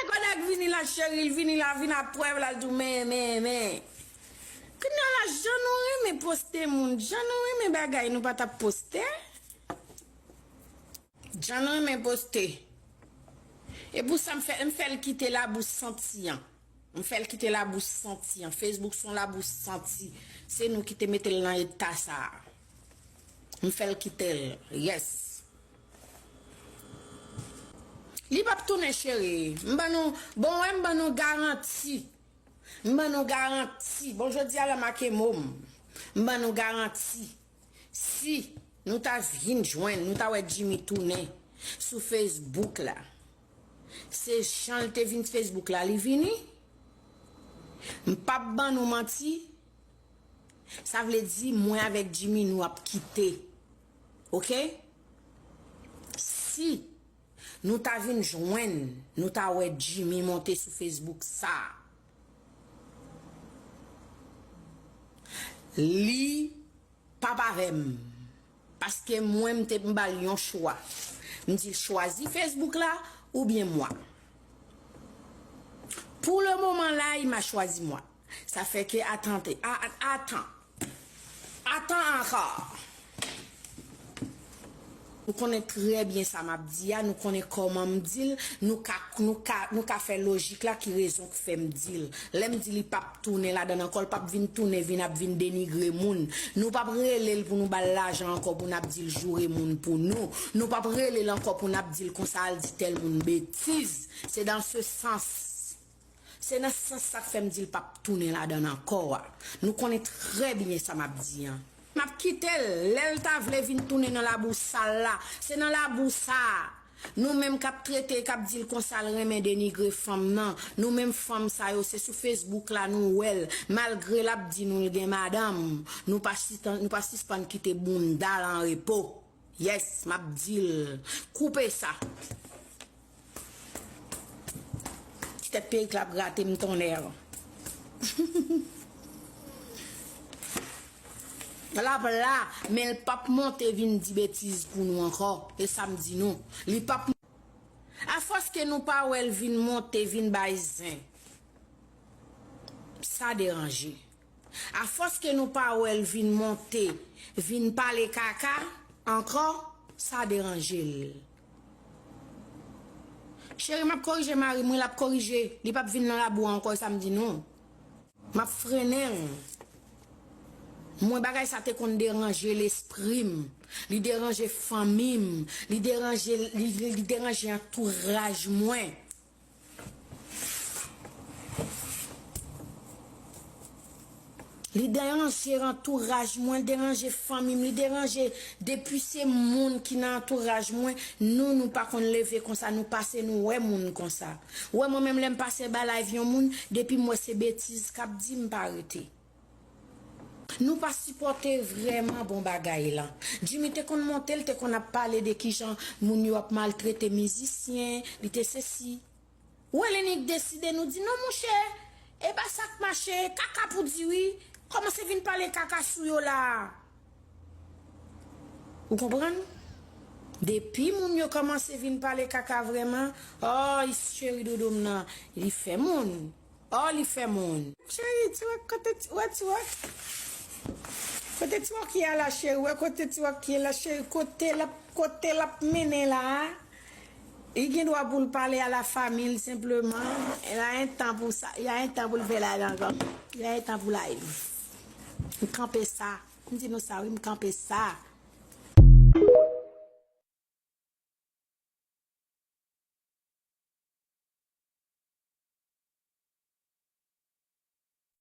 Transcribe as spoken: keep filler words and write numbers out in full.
Kodak vini la, cheri, l vini la, vin ap prèv la, l di w, men, men, men. Kounye a la, jan nou renmen poste moun, jan nou renmen bagay nou pa t ap poste. Jan nou renmen poste. E pou sa m fè, m fè l kite labou santi an. M fè l kite labou santi an. Facebook se yon labou santi. Se nou ki te mete l nan eta sa a. M fè l kite l. Yes. Li p ap tounen, cheri. M ban nou, bon, wè, m ban nou garanti. M ban nou garanti. Bon, jodi a la make mo m. M ban nou garanti. Si nou ta vin jwenn, nou ta wè Jimmy tounen sou Facebook la. Se jan l te vin Facebook la, li vini. M p ap ban nou manti. Sa vle di, mwen avèk Jimmy, nou ap kite. Oke? Si nou ta vin jwenn, nou ta wè Jimmy monte sou Facebook sa. Li p ap avè m. Paske mwen, m te, m ba l yon chwa. M di l chwazi Facebook la oubyen mwa. Pour le moment là, il m'a choisi moi. Ça fait que, attendez, a-, a-, attends. Attends encore. Nou konnen trè byen sa m ap di a, nou konnen kòman m di l, nou ka, nou ka, nou ka fè lojik la ki rezon k fè m di l. Lè m di li p ap tounen ladan l ankò, l p ap vin tounen, vin ap vin denigre moun. Nou p ap rele l pou nou ba l lajan ankò pou n ap di l joure moun pou nou. Nou p ap rele l ankò pou n ap di l konsa al di tèl moun betiz. Se dans ce sens. Se nan sans sa k fè m di l p ap tounen ladan l ankò a. Nou konnen trè byen sa m ap di an. M ap kite l, lè l ta vle vin tounen nan labou sal la. Se nan labou sa a. Nou menm k ap trete, k ap di l konsa l renmen denigre fanm nan. Nou menm fanm sa yo, se sou Facebook la nou wè l. Malgre l ap di nou l gen madanm, nou pa sitan-, nou pa sispann kite bounda l an repo. Yes, m ap di l. Koupe sa. Ti tèt perik la ap grate m tonnè. L ap la, men l p ap monte vin di betiz pou nou ankò. E sa m di nou. Li p ap. Afòs ke nou pa wè l vin monte, vin bay zen, sa deranje. Afòs ke nou pa wè l vin monte, vin pale kaka ankò, sa deranje l. Cheri, m ap korije mari m, wi, l ap korije. Li p ap vin nan labou a ankò, e sa m di nou. M ap frennen l. Mwen, bagay sa te konn deranje lespri m. Li deranje fanmi m. Li deranje, li, li, li deranje antouraj mwen. Li deranje antouraj mwen, li deranje fanmi m, li deranje depi se moun ki nan antouraj mwen, nou, nou pa konn leve konsa, nou pase, nou wè moun konsa. Ou wè mwen menm lè m pase ba live yon moun, depi m wè se betiz k ap di, m pa rete. Nou pa sipòte vrèman bon bagay lan. Jimmy te konn monte, l te konn ap pale de kijan moun yo ap maltrete mizisyen, li te sesi. Ou wè lè nèg deside nou di, "Non, monchè, e pa sa k mache, kaka pou di wi, kòmanse vin pale kaka sou yo la." Ou konprann? Depi moun yo kòmanse vin pale kaka vrèman, oh, cheri doudou m nan, li fè moun. Oh, li fè moun. Cheri, ti wòk, kote ti, wè ti wòk? Kote ti wòk ye a la, cheri? Wè kote ti wòk ye la, cheri? Kote l ap, kote l ap mennen la a? Li gen dwa pou l pale a la fami l senpleman. Y a un temps pou sa, y a un temps pou l fè live ankò. Y a un temps pou live. M kanpe sa. M di nou sa, wi, m kanpe sa.